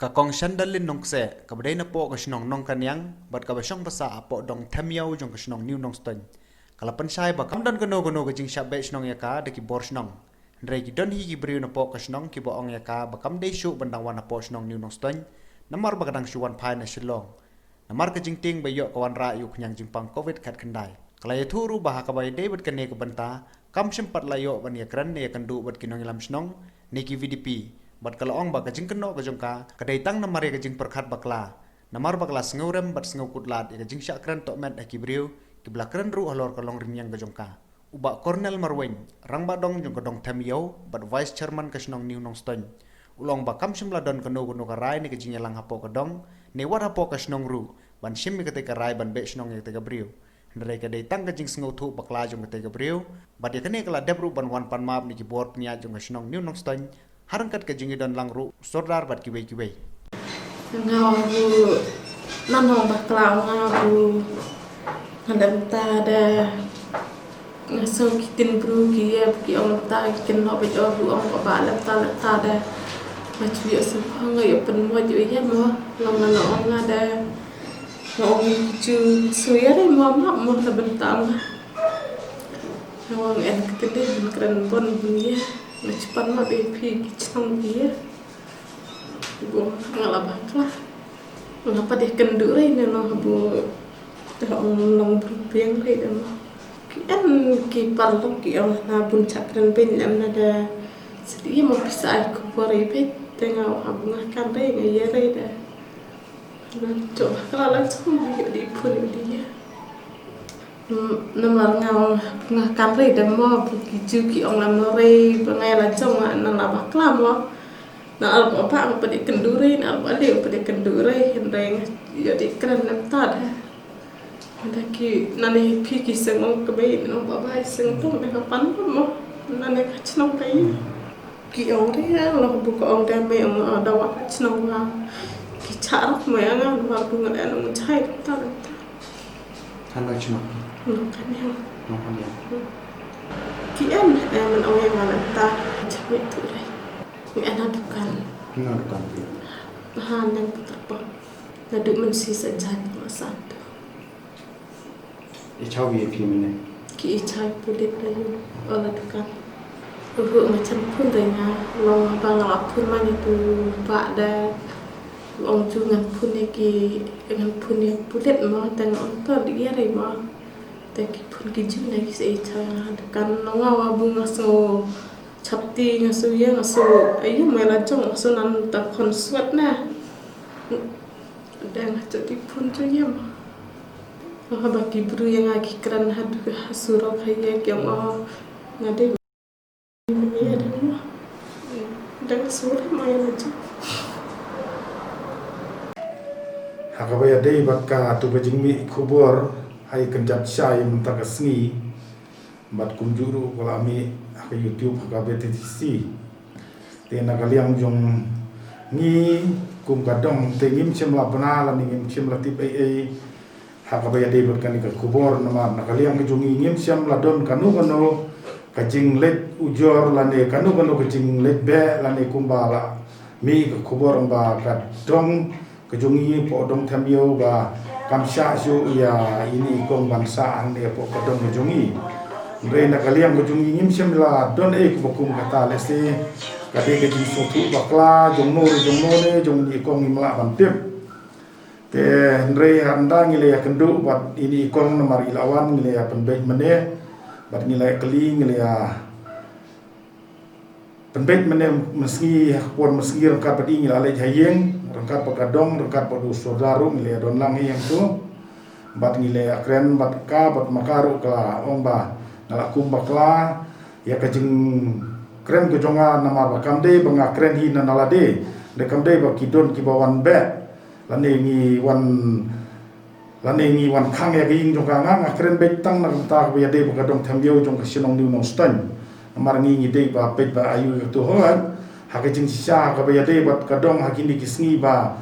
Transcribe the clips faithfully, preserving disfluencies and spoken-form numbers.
Ka Kong Shandalin Nongkseh, kaba dei napoh ka shnong Nongkaniang bad kaba shong basah hapoh dong Themiaw jong ka shnong New Nongstoiñ, ka la pynshai ba kam don kano kano ka jingshah beh shnong ïa ka da ki bor shnong. Hynrei ki don hi ki briew napoh ka shnong kiba ong ïa ka ba kam dei shuh ban dang wan hapoh shnong New Nongstoiñ, namar ba ka dang shu wan phai na Shillong. Namar ka jingtieng ba ïoh ka wanrah ïa u khñiang jingpang covid khatkhyndai. Ka la ïathuh ruh ba ha kaba ïadei bad kane ka bynta, kam shym pat la ïoh ban ïakren ne ïakynduh bad ki nongïalam shnong ne ki V D P, bad ka la ong ba ka jingkynnoh ka jong ka ka dei tang namar ïa ka jingpyrkhat bakla, namar ba ka la sngewrem bad sngewkut lad ïa ka jingshah kren tohmet ha ki briew kiba la kren ruh halor ka longrynïeng ka jong ka. U Bah Cornel Marwein, rangbah dong jong ka dong Themiaw bad Vice Chairman ka shnong New Nongstoiñ, u la ong ba kam shym la don kano kano ka rai ne ka jingïalang hapoh ka dong ne wat hapoh ka shnong ruh ban shim ïa katei ka rai ban beh shnong ïa katei ka briew. Hynrei ka dei tang ka jingsngewthuh bakla jong katei ka briew, bad ïa kane ka la dep ruh ban wan pan map na ki bor pynïaid jong ka shnong New Nongstoiñ, ha ryngkat ka jingïadon lang ruh u Sordar bad kiwei kiwei. Nga ong ruh, nang ong bakla, nga ruh, nga leh mynta da, nga sngew ki ktien bru ki ïa, ki ong mynta ki kynnoh bad ong ruh ong ba leh mynta leh mynta da. Nga ju ïoh sngewbha, nga ïoh pynmong ïoh ïa mo, long nga ong nga da. Nga ong ki ju sngew ïa re mo map mo na bynta nga. Nga ong en ktien dei bun kren bun bun ïa. Nga ju pan map ïa phi ki chnong ki ïa. Bun nga la bakla. Nga pat ïa kynduh re ne no ha bu. Te ong long bun biang re de mo. Ki en ki paralok ki ong na bun chak kren beiñ em na de. Sidi ïa mo pisa ai khubor ïa beiñ. Te nga ong ha bu nga kan re nga ïa re de. Nang cok bakla la cok mo ïa di phun ïa di ïa. Hmm, namar nga ong nga kan re de mo, ba ki ju ki ong la mo re, ba nga ïa la jong nga nang la bakla mo. Nang arpha ba nga pat ïa kynduh re, nang arpha le nga pat ïa kynduh re, hynrei nga ïa di kren na mynta de. Mynta ki nane phi ki seng ong ka bei, nang ba bai seng tong de ka pan mo. Nane ka chnong ka ïa. Ki ong re, la bu ka ong de me ong, ah, da wa ka chnong wa. Ki cha rok me ong, ah, wa bu ngan ong chai ta ta. Hana chnong. Nongkaniang. Nongkaniang. Ki em, em, ong ïa nga ta. Chai tu re. Ngi ana dukan. Ngi ana dukan phi. Ha, nang putar pa. Naduh mynsi sa jan ma sa tu. I chaw ïa phi mynne. Ki i chaw pulit la ïoh, ïa la dukan. Uhu, nga chan phun re nga, long ba nga la phun ma ni tu ba da. Ong ju ngan phun ïa ki, ngan phun ïa pulit mo, te nga ong to di ïa re mo. Te ki phun ki ju na ki sa i chaw nga dukan, long nga wa bu nga so chapti nga so ïa nga so, ayu mo la jong nga so nan ta khon swat na. Dang ha jati phun tu ïa ma. Nga haba ki bru ïa nga ki kren ha du ha surok ha ïa ki ong, oh, nga dei ma ïa dang ma. Dang surok ma ïa la jong. Ha kaba ïadei bad ka tu ka jingmih khubor ha i kynjat shai mynta ka sngi. Bad kumjuh ruh ka la mih ha ka YouTube ha ka B T T C. Te na ka liang jong ngi kum ka dong te ngim shym la bna lane ngim shym la tip ei ei ha kaba ïadei bad kane ka khubor namar na ka liang ka jong ngi ngim shym la don kano kano ka jingleit ujor lane kano kano ka jingleit beh lane kumba la mih ka khubor ba ka dong ka jong ngi poh dong Themiaw ba kam shah shuh ïa ine i kong ban sah hangne poh ka dong ka jong ngi. Hynrei na ka liang ka jong ngi ngim shym la don ei kaba kum kata lehse ka dei ka jingsngewthuh bakla jong no re jong no ne jong ine i kong ngim lah ban tip. Te hynrei hynda ngi la ïakynduh bad ine i kong namar i la wan ngi la ïa pynbeit mynne bad ngi la ïa kylli ngi la ïa pynbeit mynne mynsngi ha ka por mynsngi ryngkat bad i ngi la leit ha ïing ryngkat bad ka dong ryngkat bad u sordar ruh ngi la ïa don lang ha ïing tu. Bad ngi la ïa kren bad ka bad ma ka ruh ka la ong ba nga la kum bakla ïa ka jingkren ka jong nga namar ba kam dei ba nga kren hi na na lade. Dei kam dei ba ki don kiba wan beh lane ngi wan Lane ngi wan khang ïa ka ïing jong ka nga, nga kren beit tang na ka bynta kaba ïadei bad ka dong Themiaw jong ka shnong New Nongstoiñ. Namar ngi ngi dei ba peit ba ayu ïa ka tu hooid. Ha ka jingshisha kaba ïadei bad ka dong ha kine ki sngi ba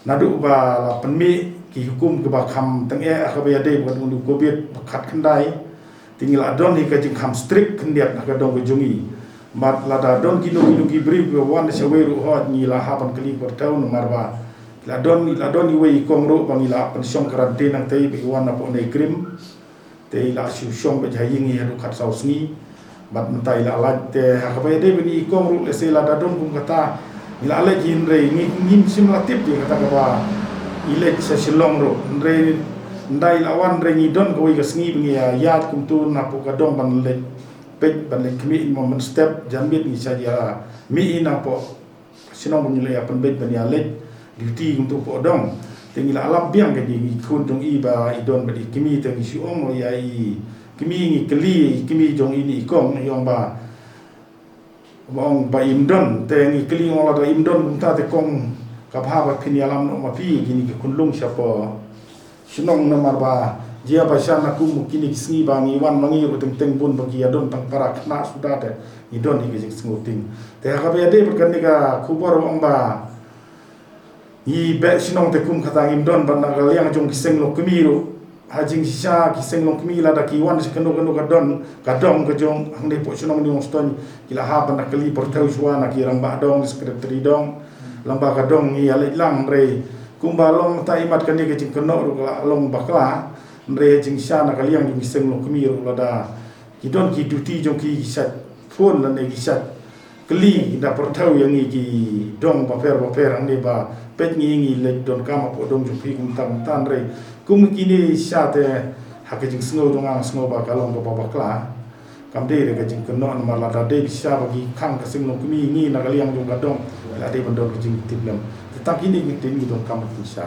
naduh ba la pynmih ki hukum kiba kham tyngeh ha kaba ïadei bad uni u covid ba khatkhyndai. Te ngi la don hi ka jingkham strict khyndiat ha ka dong ka jong ngi. Bad lada don kino kino ki briew ki wan sha wei ruh hoi ngi la hap ban kylli kyrteng namar ba la don la don iwei i kong ruh ba ngi la pynshong karan te nang tei ba i wan na pok nei krim. Te i la shu shong ba jai ngi haduh khat saw sngi. Bad mynta i la lait te ha kaba ïadei bad i kong ruh lehse lada don kum kata ngi la leh hynrei ngi ngim shim la tip ïa kata kaba i leh sha Shillong ruh hynrei nda i la wan hynrei ngi don kawei ka sngi ba ngi ïa ïaid kumtu na pok ka dong ban leh peit ban leh kmie mo mynstep janmiet ngi sa ïa mih i na pok shnong ba ngi la ïa pynbeit ban ïa leh duty kumtu pok dong. Te ngi la lap biang ka ngi khun jong i ba i don bad i kmie te ngi shu ong ïa i kmie ngi kylli i kmie jong i ni i kong i ong ba ba ong ba im don te ngi kylli ong lada im don kumta te kong ka bha ba phin ïalam noh ma phi kini ki khunlung sha pok shnong namar ba jia ba shan na kum kini ki sngi ba ngi wan ma ngi ruh teng teng bun ba ki ïa don tang para khynnah suda te ngi don hi ka jingsngewthuh. Te ha kaba ïadei bad kane ka khubor ong ba ngi beh shnong te kum kata ngim don bad na ka liang jong ki seng lok kmie ruh ha jingshisha ki seng lok kmie lada ki wan sha kano kano ka don ka dong ka jong hangne pok shnong Nongstoiñ ki la hap ban da kylli pyrthei shuwa na ki rangbah dong secretary dong lamba ka dong ngi ïa leit lang hynrei kumba long ta imat kane ka jingkynnoh ruh ka la long bakla hynrei jingshisha na ka liang jong ki seng lok kmie ruh lada ki don ki duty jong ki ki sait phone lane ki sait kylli da pyrthei ïa ngi ki dong bapher bapher hangne ba peit ngi ngi leit don kam hapoh dong jong phi kumta kumta hynrei kum kine sha te ha ka jingsngew jong nga sngew ba ka long kaba bakla. Kam dei re ka jingkynnoh namar lada dei sha ba ki khang ka seng lok kmie ngi na ka liang jong ka dong la dei ban don ka jingtip lem. Te tang kine ngi tin ngi don kam ban sha.